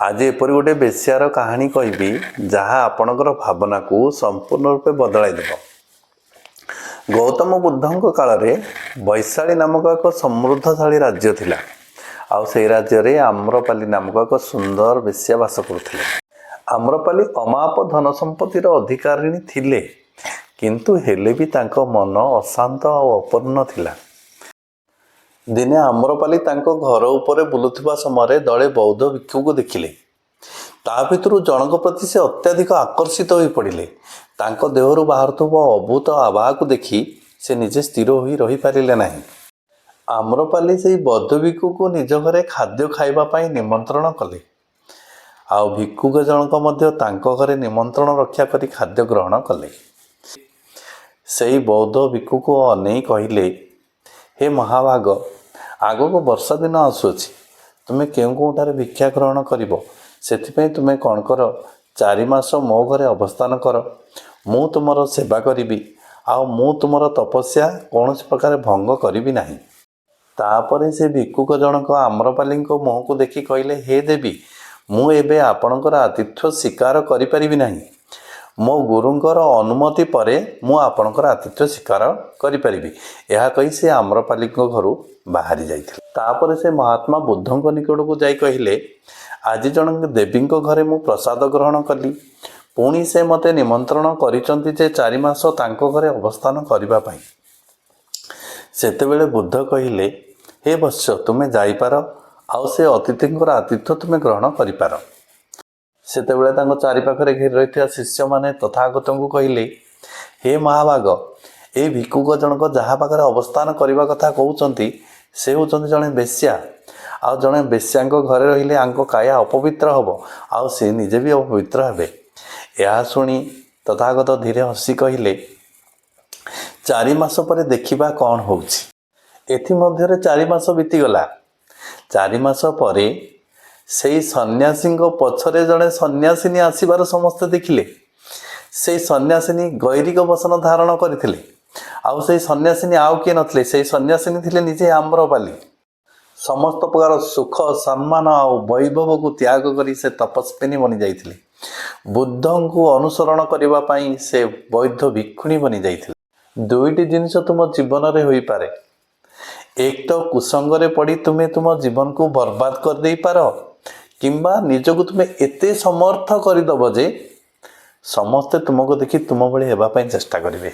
ଆଜି ଏପରି ଗୋଟେ ବେଶ୍ୟାର କାହାଣୀ କହିବି, ଯାହା ଆପଣଙ୍କର ଭାବନାକୁ ସମ୍ପୂର୍ଣ୍ଣ ରୂପେ ବଦଳାଇ ଦେବ। ଗୌତମ ବୁଦ୍ଧଙ୍କ କାଳରେ ବୈଶାଳୀ ନାମକ ଏକ ସମୃଦ୍ଧଶାଳୀ ରାଜ୍ୟ ଥିଲା। ଆଉ ସେଇ ରାଜ୍ୟରେ ଆମ୍ରପାଲି ନାମକ ଏକ ସୁନ୍ଦର ବେଶ୍ୟା ବାସ କରୁଥିଲେ। ଆମ୍ରପାଲି ଅମାପ ଧନ ସମ୍ପତ୍ତିର ଅଧିକାରିଣୀ ଥିଲେ, କିନ୍ତୁ ହେଲେ ବି ତାଙ୍କ ମନ ଅଶାନ୍ତ ଆଉ ଅପୂର୍ଣ୍ଣ ଥିଲା। ଦିନେ ଆମ୍ରପାଲି ତାଙ୍କ ଘର ଉପରେ ବୁଲୁଥିବା ସମୟରେ ଦଳେ ବୌଦ୍ଧ ଭିକ୍ଷୁକୁ ଦେଖିଲେ। ତା ଭିତରୁ ଜଣଙ୍କ ପ୍ରତି ସେ ଅତ୍ୟଧିକ ଆକର୍ଷିତ ହୋଇ ପଡ଼ିଲେ। ତାଙ୍କ ଦେହରୁ ବାହାରୁଥିବା ଅଦ୍ଭୁତ ଆଭାକୁ ଦେଖି ସେ ନିଜେ ସ୍ଥିର ହୋଇ ରହିପାରିଲେ ନାହିଁ। ଆମ୍ରପାଲି ସେଇ ବୌଦ୍ଧ ଭିକ୍ଷୁକୁ ନିଜ ଘରେ ଖାଦ୍ୟ ଖାଇବା ପାଇଁ ନିମନ୍ତ୍ରଣ କଲେ। ଆଉ ଭିକ୍ଷୁକ ଜଣକ ମଧ୍ୟ ତାଙ୍କ ଘରେ ନିମନ୍ତ୍ରଣ ରକ୍ଷା କରି ଖାଦ୍ୟ ଗ୍ରହଣ କଲେ। ସେଇ ବୌଦ୍ଧ ଭିକ୍ଷୁକୁ ଅନେଇ କହିଲେ, "ହେ ମହାଭାଗ, ଆଗକୁ ବର୍ଷା ଦିନ ଆସୁଅଛି। ତୁମେ କେଉଁ କେଉଁଠାରେ ଭିକ୍ଷା ଗ୍ରହଣ କରିବ? ସେଥିପାଇଁ ତୁମେ କ'ଣ କର, 4 ମାସ ମୋ ଘରେ ଅବସ୍ଥାନ କର। ମୁଁ ତୁମର ସେବା କରିବି ଆଉ ମୁଁ ତୁମର ତପସ୍ୟା କୌଣସି ପ୍ରକାର ଭଙ୍ଗ କରିବି ନାହିଁ।" ତାପରେ ସେ ଭିକ୍ଷୁକ ଜଣକ ଆମ୍ରପାଲିଙ୍କ ମୁହଁକୁ ଦେଖି କହିଲେ, "ହେ ଦେବୀ, ମୁଁ ଏବେ ଆପଣଙ୍କର ଆତିଥ୍ୟ ସ୍ୱୀକାର କରିପାରିବି ନାହିଁ। ମୋ ଗୁରୁଙ୍କର ଅନୁମତି ପରେ ମୁଁ ଆପଣଙ୍କର ଆତିଥ୍ୟ ସ୍ୱୀକାର କରିପାରିବି।" ଏହା କହି ସେ ଆମ୍ରପାଲିଙ୍କ ଘରୁ ବାହାରି ଯାଇଥିଲେ। ତାପରେ ସେ ମହାତ୍ମା ବୁଦ୍ଧଙ୍କ ନିକଟକୁ ଯାଇ କହିଲେ, "ଆଜି ଜଣେ ଦେବୀଙ୍କ ଘରେ ମୁଁ ପ୍ରସାଦ ଗ୍ରହଣ କଲି। ପୁଣି ସେ ମୋତେ ନିମନ୍ତ୍ରଣ କରିଛନ୍ତି ଯେ 4 ମାସ ତାଙ୍କ ଘରେ ଅବସ୍ଥାନ କରିବା ପାଇଁ।" ସେତେବେଳେ ବୁଦ୍ଧ କହିଲେ, "ହେ ବତ୍ସ, ତୁମେ ଯାଇପାର ଆଉ ସେ ଅତିଥିଙ୍କର ଆତିଥ୍ୟ ତୁମେ ଗ୍ରହଣ କରିପାର।" ସେତେବେଳେ ତାଙ୍କ ଚାରିପାଖରେ ଘେରି ରହିଥିବା ଶିଷ୍ୟମାନେ ତଥାଗତଙ୍କୁ କହିଲେ, "ହେ ମହାଭାଗ, ଏଇ ଭିକ୍ଷୁକ ଜଣକ ଯାହା ପାଖରେ ଅବସ୍ଥାନ କରିବା କଥା କହୁଛନ୍ତି, ସେ ହେଉଛନ୍ତି ଜଣେ ବେଶ୍ୟା। ଆଉ ଜଣେ ବେଶ୍ୟାଙ୍କ ଘରେ ରହିଲେ ୟାଙ୍କ କାୟା ଅପବିତ୍ର ହେବ ଆଉ ସେ ନିଜେ ବି ଅପବିତ୍ର ହେବେ।" ଏହା ଶୁଣି ତଥାଗତ ଧୀରେ ହସି କହିଲେ, "4 ମାସ ପରେ ଦେଖିବା କ'ଣ ହେଉଛି।" ଏଥିମଧ୍ୟରେ 4 ମାସ ବିତିଗଲା। 4 ମାସ ପରେ ସେଇ ସନ୍ନ୍ୟାସୀଙ୍କ ପଛରେ ଜଣେ ସନ୍ନ୍ୟାସିନୀ ଆସିବାର ସମସ୍ତେ ଦେଖିଲେ। ସେଇ ସନ୍ନ୍ୟାସିନୀ ଗୈରିକ ବସନ ଧାରଣ କରିଥିଲେ। ଆଉ ସେଇ ସନ୍ନ୍ୟାସିନୀ ଆଉ କିଏ ନଥିଲେ, ସେଇ ସନ୍ନ୍ୟାସିନୀ ଥିଲେ ନିଜେ ଆମ୍ରପାଲି। ସମସ୍ତ ପ୍ରକାର ସୁଖ, ସମ୍ମାନ ଆଉ ବୈଭବକୁ ତ୍ୟାଗ କରି ସେ ତପସ୍ୱିନୀ ବନି ଯାଇଥିଲେ। ବୁଦ୍ଧଙ୍କୁ ଅନୁସରଣ କରିବା ପାଇଁ ସେ ବୌଦ୍ଧ ଭିକ୍ଷୁଣୀ ବନି ଯାଇଥିଲେ। ଦୁଇଟି ଜିନିଷ ତୁମ ଜୀବନରେ ହୋଇପାରେ। ଏକ ତ କୁସଙ୍ଗରେ ପଡ଼ି ତୁମେ ତୁମ ଜୀବନକୁ ବର୍ବାଦ କରିଦେଇପାର, କିମ୍ବା ନିଜକୁ ତୁମେ ଏତେ ସମର୍ଥ କରିଦେବ ଯେ ସମସ୍ତେ ତୁମକୁ ଦେଖି ତୁମ ଭଳି ହେବା ପାଇଁ ଚେଷ୍ଟା କରିବେ।